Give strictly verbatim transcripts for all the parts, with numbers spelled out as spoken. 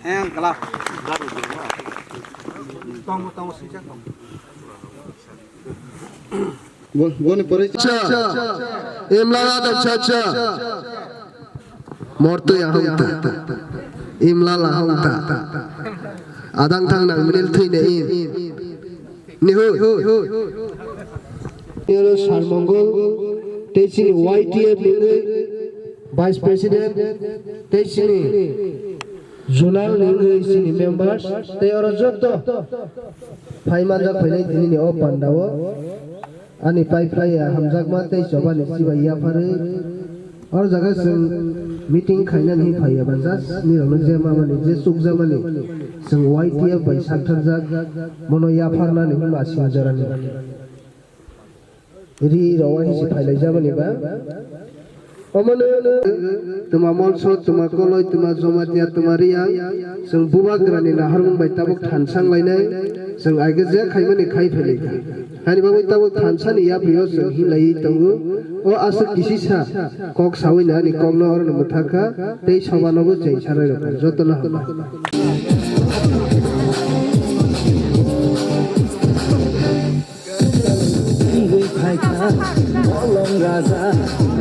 Eng kala. Tongo, tongo, swijak tongo. Bo-, boni pore cha. Imla la da cha cha. Morto ya hong ta. Imla la hong ta. Adang thang nang minil thui ne im. Nihu. Sarmongol, tei chini Y T F ni Vice President, tei chini Zonal ni wngwi chini members tei oro joto phai manjak phainai tini ni o panda o ani pai phlai ya hamjakma tei choba ni chibai yapharwi oro jaga chwng meeting khainani phai ya ba just nirok no je mamani je chukjakmani chwng Y T F bai saktharjak bono yapharnani hwnba sing jorani. Ri rok waisa phailai jabani ba. Omono twma Molso, twma Koloi, twma Jomatia, twma Riyang, chwng bubagrani naharmung bai tabuk thansa wnglainai, chwng aigesa khaimani khai phailai kha. Hani bagwi tabuk thansani yaprio chwng hinlaiwi tongo. O aswk kisisa kok sawi nani kokno orono mwthakha, tei sobanobo cheng sanai rokha. Jotono hambai. Tangwi phaikha bolong raja,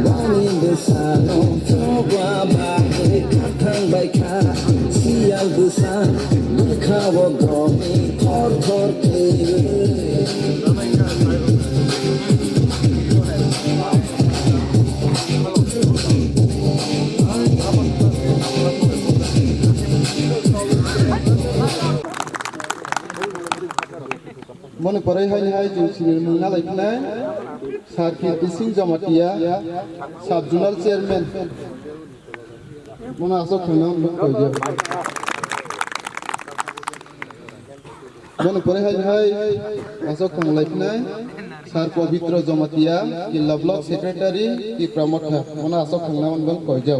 boni bwsano chobwa bai thangbaikha. Siyal bwsa bwkhao gomi thor thor khe. Boni pore hai hai chwng sini mung nalai phinai Sir Kirti Singh Jamatia, Sub Zonal Chairman. Bono asok khangna wngkha koijo. Boni pore hai hai asok khang lai phinai Sir Pabitra Jamatia, Killa Block Secretary, Tipra Motha. Bono asok khangna wngkha koijo.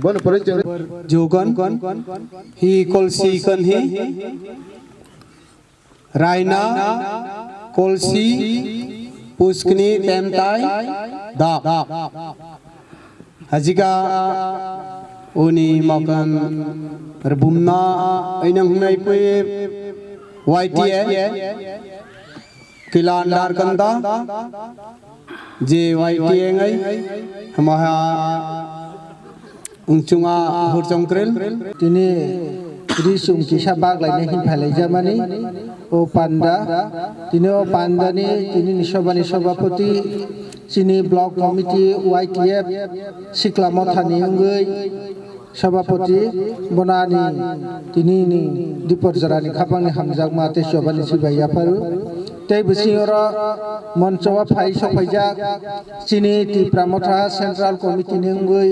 Bono pore chwng Jogan, hi kolsi kan hi, Raina, kolsi, puskni, temtai, dak. Hajika uni makan rebumna ainang hunai pui Y T A kilandar kanda je Y T A ngai hamaha ungchunga hurchongkrel. Tini risum kisa baglaina hin phailai jamani o panda. Tini o pandani tini ni sobani sobapoti chini block committee Y T F Sikla Mothani wngwi Sabapati bonani tini ni Dipor jorani khapangni hamjakma tei chobani sibai yapharu. Tei bising oro moncho o phai sokphaijak chini Tipra Motha Central Committee ni wngwi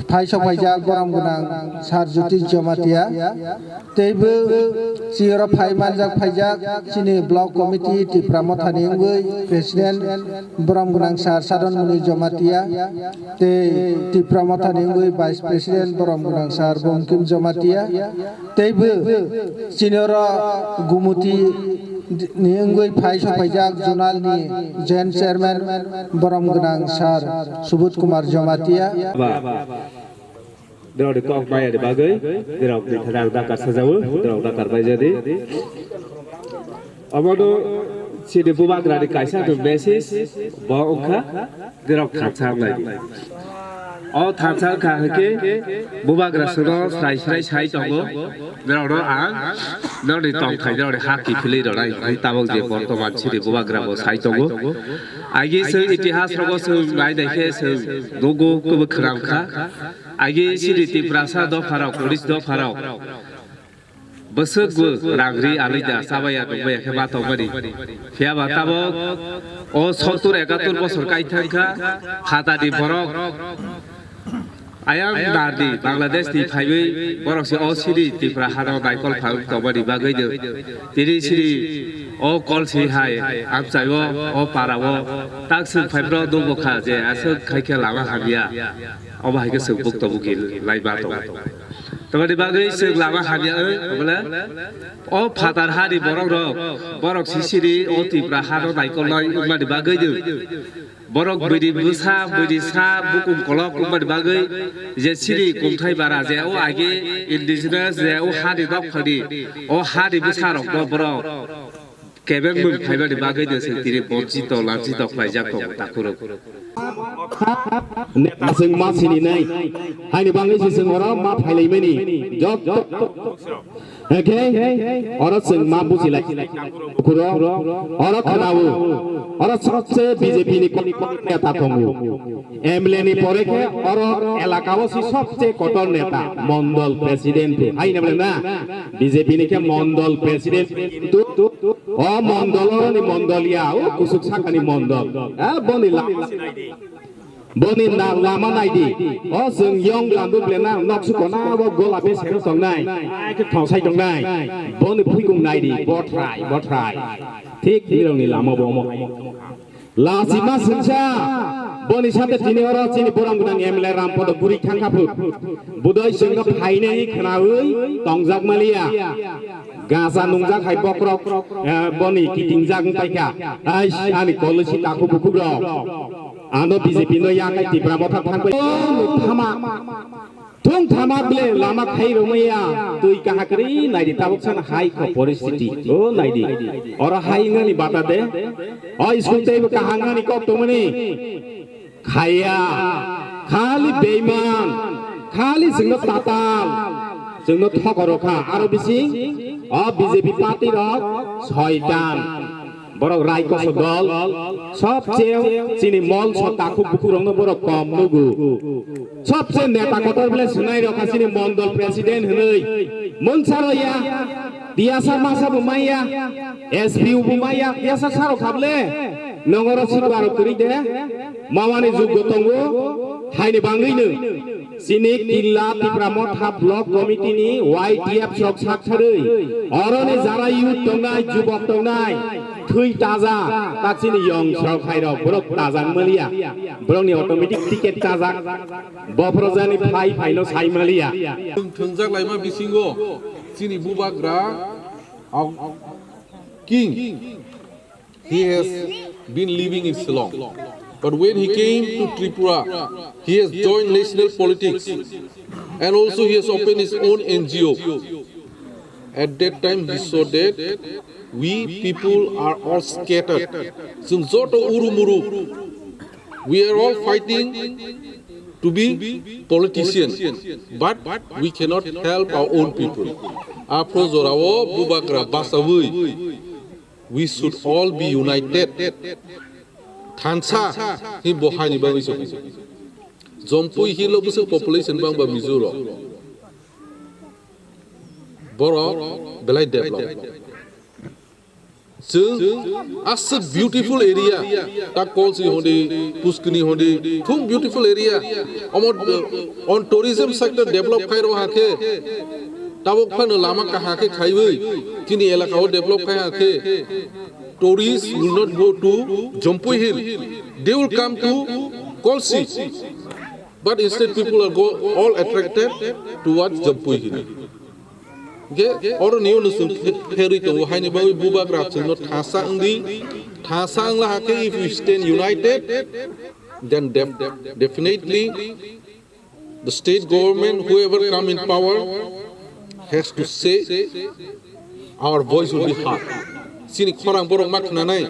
phai sokphaijak borom gwnang Sir Jyotish Jamatia. Teibo chiyoro phai manjak phaijak chini block committee Tipra Mothani wngwi president borom gwnang Sir Sadon Muni Jamatia, tei Tipra Mothani wngwi vice president borom gwnang Sir Bongkim Jamatia, teibo chiyoro Gumuti ni wngwi phai sokphaijak zonal ni joint chairman borom gwnang Sir Subodh Kumar Jamatia. Ba. Norokni kok maya ni bagwi norokni thani ang dakar sajao, norok dakar bai jadi. Omono chini bubagrani kaisa no message bo wngkha, norok thansa wngnai. O thansa wngkha hwnkhe bubagra sono srai srai sai tongo, norokno ang norokni tongthai norokni ha kiphilwi rwnai hwnwi tabuk je bortoman chini bubagra bo sai tongo. Agi chwng itihas rogo chwng nai nai khe chwng nugo kwbwi khwnam kha. Agi chini Tiprasa dopharok, Police dopharok bwswk bo rang ri alwi da chabaya nukbaya khe ma tongmani. Phiya ba tabok o sottur ekatur bosor kai thang kha, phatani borok ayang nardi Bangladesh ni phaiwi borok se o chini Tipra hano naikol phang tongmani bagwi no tini chini o kol si hai amchai o, o para o tak swk phai phro nukgo kha je aswk khai khe lama hamya. Obo hai khe chwng bukto buki lai ma tongo. Tamani bagwi chwng lama hamya wng, abole o phatar hani borok rok, borok sisiri o Tipra hano naikolnai wngmani bagwi do. Borok bwrwi bwsa, bwrwi sa, bukum kolok wngmani bagwi je chini kungthai bara je o age indigenous je o hani nokphani o hani bwsa rokno borok kebengmung phaimani bagwi de se tini bonchito lanchito khlaijak tongo takhurok. Neta chwng ma sini nai. Haini bagwi se chwng oro ma phailaimani. Jok jok. Hekhe oro chwng ma buchilai. Kuro oro khwnao. Oro sabse B J P ni kok neta tongo. M L A ni pore khe oro elaka o si sobche kotor neta, mondol president bo. Hai na bole na? B J P ni khe mondol president, kintu o mondol oro ni mondol ya, o kusuk saka ni mondol. Eh, boni lama si nai di. Boni na lama nai di. O chwng yong landu bole na, nok su kona bo gola be sero tong nai. Ai khe thong sai tong nai. Boni phuikung nai di, bothrai, bothrai. Thik birong ni lama bo omo. Lachima sengsa, boni sate tini oro chini borong gwnang M L A Rampodo guri thangkha phut. Budoi chwngno phainai khwnawi tongjak maliya. Gasa nungjak hai bokrok, eh, boni kitingjak wng paikha. Ais, ani kolisi takhuk bukhuk rok. Ano B J P no yakai Tipra Motha thangpai. Thama. Thung thama ble lama khai romaya, twi kaha kwrwi naidi tabuk san hai kho poristiti. O naidi. Oro hai wngani bata de. O school teibo kaham wngani kok tongmani. Khaya. Khali beiman. Khali chwngno tatal. Chwngno thokoro kha. Aro bising o B J P party rok soitan. Borok rai kosok dol, sobche chini mol so takhuk bukhuk rokno borok kom nugu. Sobche neta kotor bele swnai rok ha chini mondol president hwnwi. Mungsa rok ya, tiyasa masa bo maya, S P O bo maya, tiyasa sarok hable. Nongoro sikwa rok kwrwi de, mawani juggo tongo, haini bangwi no. Chini Killa Tipra Motha Block Committee ni Y T F sok sak tharwi, oroni jara youth tongnai, jubok tongnai, thwi taja, ta chini yong sok hai rok, borok tajak maliya, borokni automatic ticket tajak, bophoro jani phai phai no sai maliya. Thwngjak laima bisingo chini bubagra, au, king. He has been living in Shillong. But when he came to Tripura, he has joined national politics and also he has opened his own N G O. At that time, he saw that we people are all scattered. Chwng joto urumuru. We are all fighting to be politician, but we cannot help our own people. Aphro jorao bubagra basawi. We should all be united. Thansa hi bo haini bagwi se. Jompui Hill o bwswk population bangba Mizo rok. Borok belai develop. Chwng aswk beautiful area. Ta Kolsi hondi, Puskini hondi, thung beautiful area. Omo, uh, on tourism sector develop khai rw hakhe. Tabuk phano lama kaham khe khaiwi chini elaka o develop khai hakhe, tourists will not go to Jampui Hill. They will come to Kolsi. But instead people are go all attracted towards Jampui Hill. Ge oro niyo nusung pherwi tongo haini bagwi bubagra chwngno thasa wngdi, thasa wngla hakhe if we stand united, then def-, definitely the state government, whoever come in power, has to say our voice will be heard. Chini khorang borok ma khwnanai.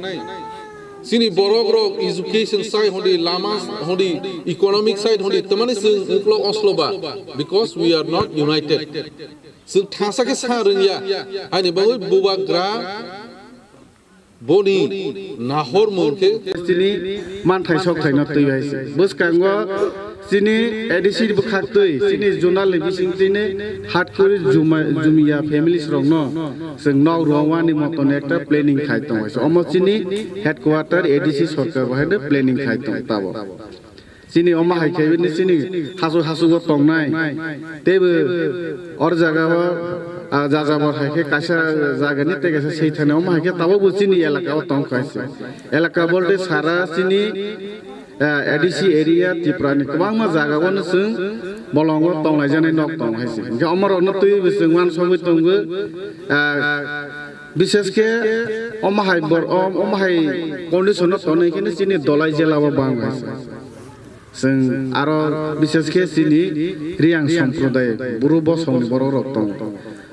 Chini borok rok education side hondi, lama hondi, economic side hondi, tamani chwng uklo oslo ba, because we are not united. Chwng thangsa khe sa rwngya. Haini bagwi bubagra boni nahor mung khe. Chini manthai sokthai no twi bai se. Bwskango chini A D C bwkhak twi, chini zonal ni bising twi ni hatkuri juma-, jumiya families rok no chwng nok rwmani moton ekta planning khai tong bai se. Omo chini headquarter A D C sorkar bahai no planning khai tong tabo. Chini omo hai khe bini chini hasu hasu bo tongnai. Teibo or jaga o, ah, jaja bo hai khe kaisa jaga ni tei kaisa sei thani omo hai khe tabuk bo chini elaka o tong kha se. Elaka bolte sara chini A D C area Tripura ni kwbangma jaga o no chwng bolongo tonglaijani nok tongo hai se. Hinkhe omorok no twiwi bo chwng uansugwi tongo. Ah, bishesh khe omo hai bor-, om-, omo hai condition o tonwi khe chini Dholai jila o bang hai se. Chwng aro bishesh khe chini Riyang somproday buru bosong ni borok rok tongo.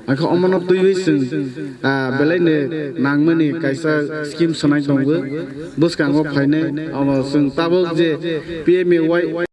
Ang khe omono twiwi chwng, ah, belai no nangmani kaisa scheme swnai tongo. Bwskango phainai omo chwng tabuk je P M A Y